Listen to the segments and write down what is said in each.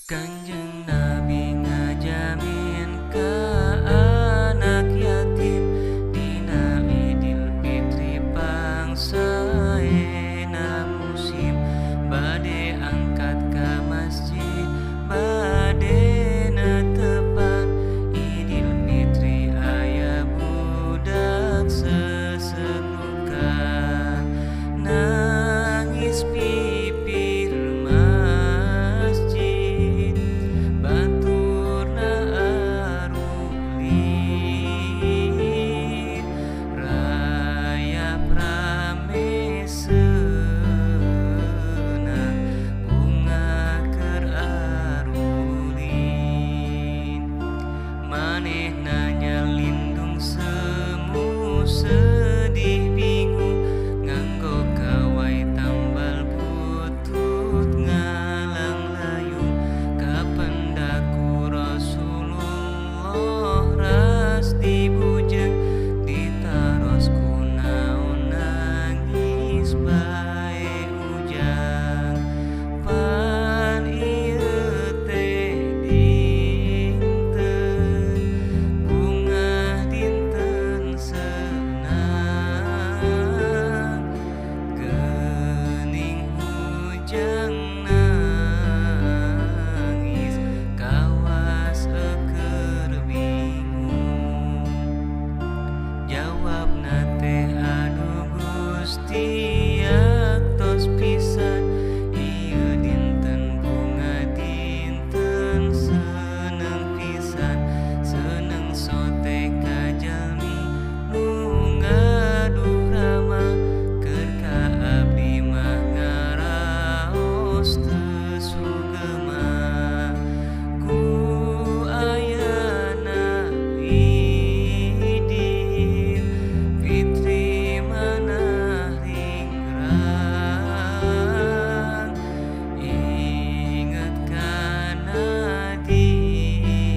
Kanjeng Nabi ngajamin ka anak yatim dina Idul Fitri pangsaena musim bade angkat ka masjid bade netepan Idul Fitri aya budak sesegukan nangis pipir masjid baturna arulin rayap rame senang bunga keur arulin manehna nyalindung semu sedih bingung nganggo kawai tambal butut ngalang layung kapendaku Rasulullah ras dibujeng ditaros kunaon nangis bae ujang pan ieu teh dinten bungah dinten senang geuning ujang nangis kawas eukeur bingung jawabna teh aduh Gusti tos pisan ieu dinten bunga dinten seneng pisan seneng sote ka jalmi nu ngaduh rama keur ka abdi mah ngaraos teu sugema ku ayana Idul Fitri manah ringrang inget kana diri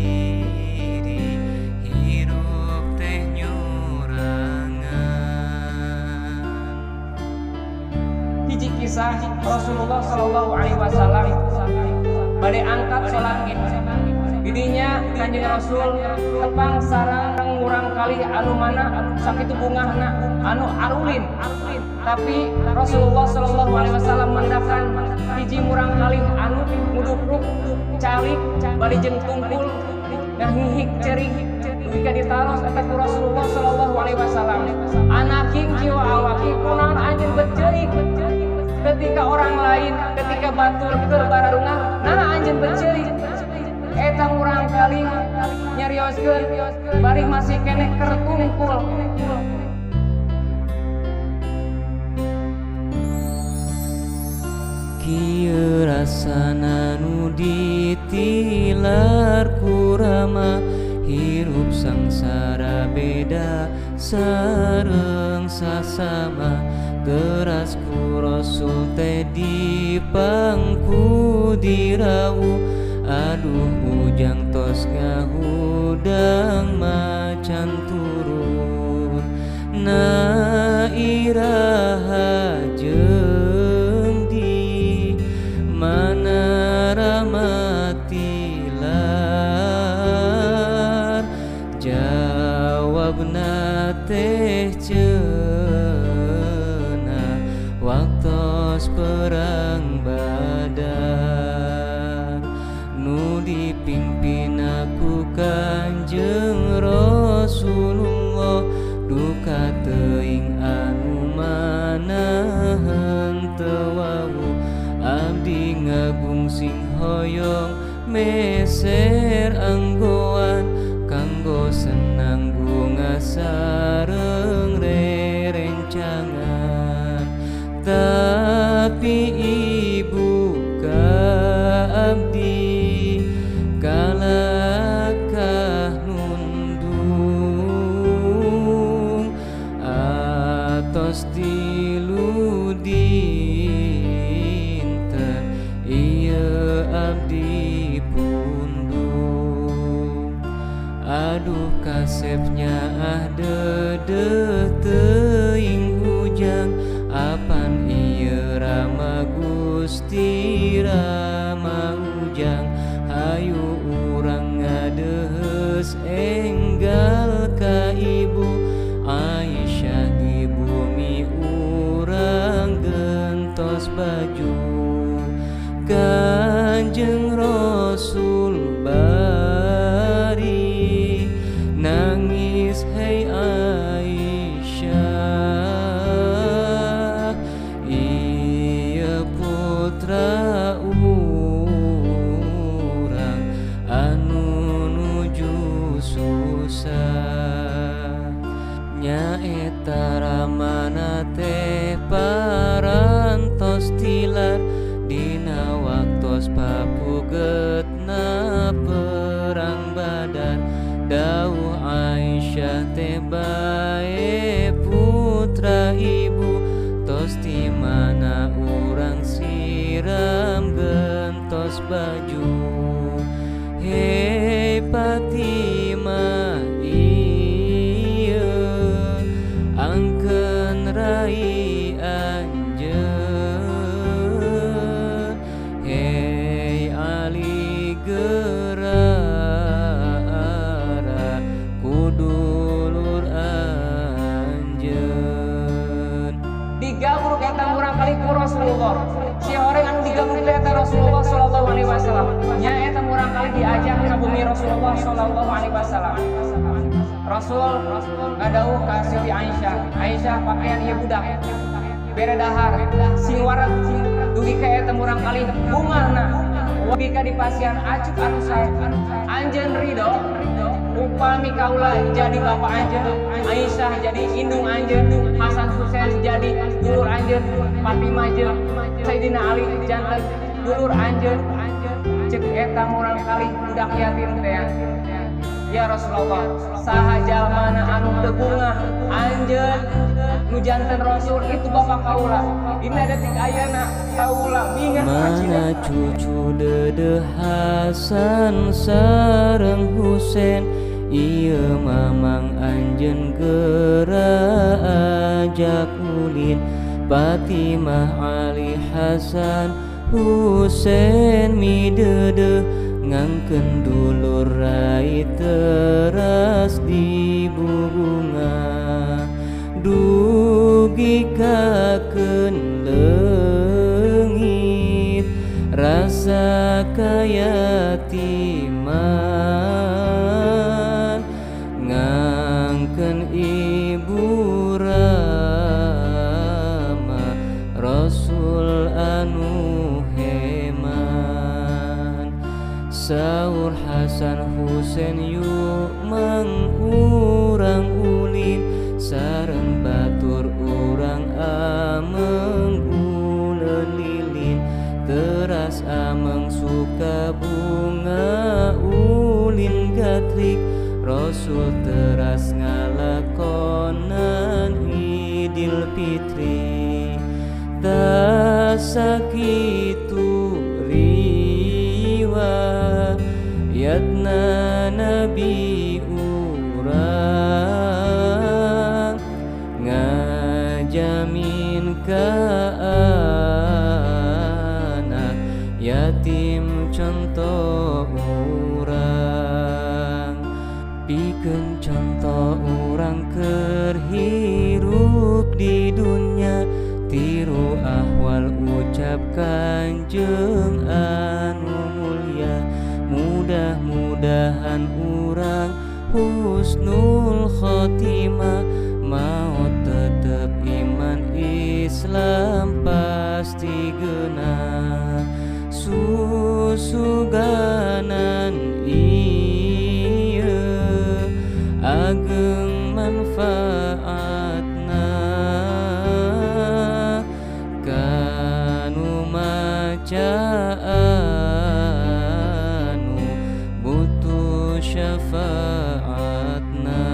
hirup teh nyurangan. Hiji kisah Rasulullah Shallallahu Alaihi Wasallam bade angkat solangit. Didinya Kanjeng Rasul tepang sareng murang kali anu mana sakitu bungahna anu arulin. Tapi Rasulullah Shallallahu Alaihi Wasallam mendakan hiji murang kali anu ngudupruk calik bari jeung tungkul ngahihik ceurik dugi ka ditaros eta ku Rasulullah Shallallahu Alaihi Wasallam. Anaking jiwa awaki kunaon anjeun bet ceurik ketika orang lain ketika batur keur bararungah nah anjeun bet ceurik eta murang kali nyarioskeun bari masih keneh keur tungkul. Kieu rasana nu ditilar ku Rama hirup sangsara beda sareng sasama teras ku Rasul teh dipangku dirawu aduh ujang tos ngahudang macan turun na iraha jeung di mana Rama tilar jawabna teh cenah waktos perang Badar nu dipimpin aku Kanjeng Rasulullah duka teuing anu mana henteu wawuh abdi ngagungsing hoyong meser anggoan kanggo senang bunga sareng rerencangan tapi ibu ka abdi kalakah nundung atos tilu dinten ieu abdi pundung aduh kasepnya ah deudeuh teuing ujang apan ieu Rama Gusti Rama ujang Kanjeng Rasul bari nangis hei Aisyah, ieu putra urang anu nuju susah. Nyaeta ramana teh parantos tilar dina waktos papugetna perang Badar. Dawuh Aisyah teh bae putra ibu, tos di mana urang siram gentos baju. Hei Fatimah ieu angkeun rai anjeun, hei Ali geura ku dulur anjeun. Digabruk eta murang kali ku Rasulullah. Si horeng anu digabruk eta Rasulullah sallallahu alaihi wasallam. Nya eta murang kali diajak ka bumi Rasulullah sallallahu alaihi wasallam. Rasul ngadawuh ka Siti Aisyah, Aisyah pakaian ieu budak bere dahar sing wareg dugi ka eta murang kali bungahna dugi ka dipasihan acuk anu sae. Anjeun ridho upami kaula jadi bapak anjeun, Aisyah jadi indung anjeun, Hasan Husain jadi dulur anjeun, Fatimah jeung Sayyidina Ali janten dulur anjeun. Cek eta murang kali budak yatim teh, ya Rasulullah, saha jalmana anu teu bungah anjeun nu janten Rasul itu bapak kaula. Dina detik ayeuna kaula bingah. Mana cucu Dedeh Hasan sareng Husain, ieu mamang anjeun geura ajak ulin. Fatimah Ali Hasan Husain midedeh ngangkeun dulur rai teras di bubunga. Dugi kakeun leungit rasa kayatiman, ngangkeun ibu rama Rasul anu heman. Saur Hasan Husain yuk mang urang ulin, sareng batur urang ameng uleun lilin. Teras ameng suka bunga ulin gatrik, Rasul teras ngalakonan Idul Fitri. Tasakitu riwayatna Nabi urang, ngajamin ka anak yatim contoh urang, pikeun contoh urang keur hirup di dunya. Tiru ahwal ucap Kanjeng anu mulia, mudah-mudahan urang husnul khotimah, maut tetep iman Islam pasti genah. Susuganan ieu ageng manfaatna, kanu maca anu butuh syafaatna.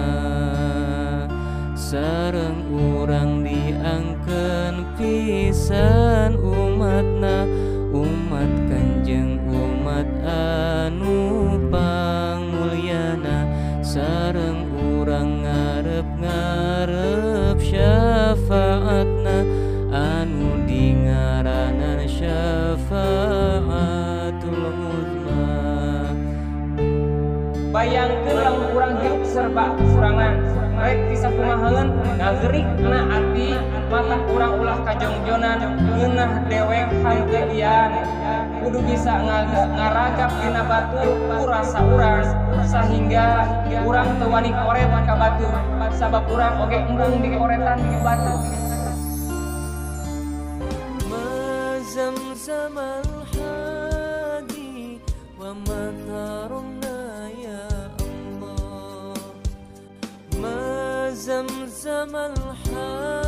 Sareng urang diangkeun pisan umatna, umat Kanjeng umat anu pangmulyana. Sareng urang ngarep-ngarep syafaatna, anu dingaranan syafaatul uzma. Bayangkeun lamun urang hirup serba kekurangan, rek ti sakumaheun ngagerikna ati, mata urang ulah kajongjonan, ngeunah dewek hanteu ian. kudu bisa ngaragap dina batur ku rasa urang sehingga urang teu wani koret ka batur sabab urang oge embung dikoretan ku batur. Zamzam al-hadi wa ma tarumna ya Allah, ma zamzam al-hadi.